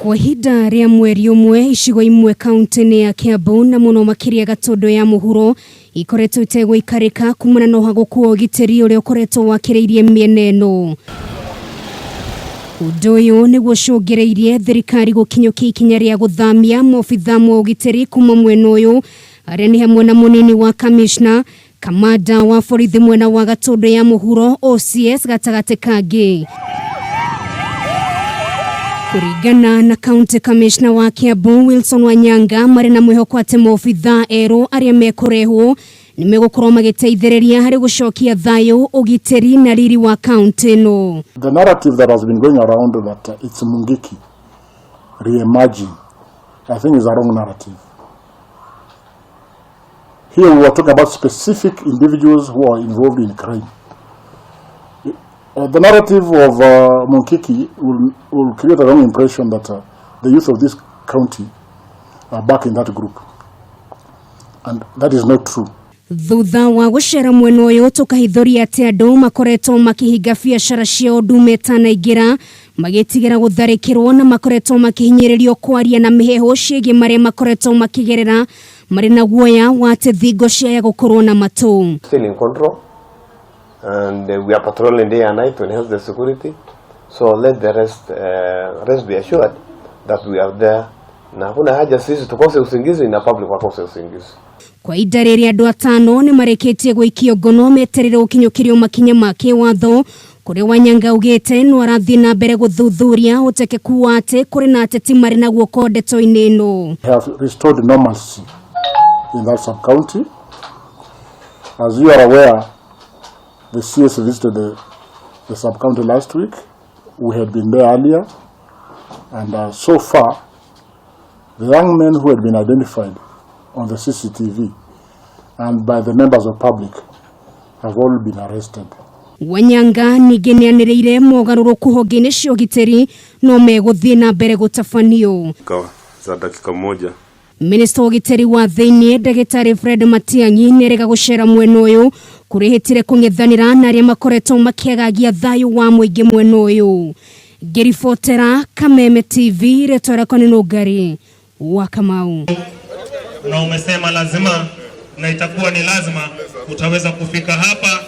Kwa ihinda rĩa mweri ũmwe, icigo imwe kaunti-inĩ ya Kiambu na mũno makĩria Gatũndũ ya mũhuro ikoretwo itegũikarĩka kumana na ũhagũku wa ũgitĩri ũrĩa ũkoretwo wakĩrĩirie mĩena ĩno. Ũndũ ũyũ nĩguo ũcũngĩrĩirie thirikari gũkinyũkia ikinya rĩa gũthamia maobithaa ma ũgitĩri kuma mwena ũyũ, arĩa nĩ hamwe na mũnini wa kamishna, kamanda wa borithi mwena wa Gatũndũ ya mũhuro, OCS, gatagatĩ kangĩ. Kũringana na County Commissioner wa Kiambu Wilson Wanyanga, marĩ na mwĩhoko atĩ maobithaa erũ arĩa mekũrehwo nĩ megũkorwo magĩteithĩrĩria harĩ gũcokia thayũ, ũgitĩri na riri wa kaunti ĩno. The narrative that has been going around that it's Mungiki re-emerging, I think, is a wrong narrative. Here we are talking about specific individuals who are involved in crime. The narrative of Mungiki will create a wrong impression that the youth of this county are back in that group. And that is not true. Thutha wa gũcera mwena ũyũ, tũkahithũria atĩ andũ makoretwo makĩhinga biacara ciao ndume ĩtanaingĩra, magĩtigĩra gũtharĩkĩrwo, na makoretwo makĩhinyĩrĩrio kwaria na mĩheehũ ciĩgiĩ marĩa makoretwo makĩgerera, marĩ na guoya wa atĩ thingo ciaya gũkorwo na matũ. Still in control and we are patrolling day and night to enhance the security. So let the rest be assured that we are there, na hakuna haja sisi tukose usingizi na public wakose usingizi. Kwa ihinda rĩrĩ, andũ atano nĩ marĩkĩtie gũikio ngono metereire gũkinyũkĩrio makinya ma kĩwatho, kũrĩa Wanyanga augĩte no arathiĩ na mbere gũthuthuria ũtekeku wa atĩ kũrĩ na ateti marĩ na guoko ndeto-inĩ ĩno. We have restored normalcy in that sub-county. As you are aware, the CS visited the sub-county last week. We had been there earlier, and so far, the young men who had been identified on the CCTV and by the members of public have all been arrested. Wanyanga ningĩ nĩanĩrĩire mogarũrũku honge-inĩ cia ũgitĩri no megũthiĩ na mbere gũtabanio. Za dakika moja. Minista wa ũgitĩri wa thĩinĩ ndagĩtarĩ Fred Matiang'i nĩerĩga gũcera mwena ũyũ kũrĩhĩtire kũng'ethanĩra na arĩa makoretwo makĩagagia thayũ wa mũingĩ mwena ũyũ. Ngĩribotera Kameme TV, rĩtwa rĩakwa nĩ Nũngari wa Kamau. Na umesema lazima na itakuwa ni lazima utaweza kufika hapa.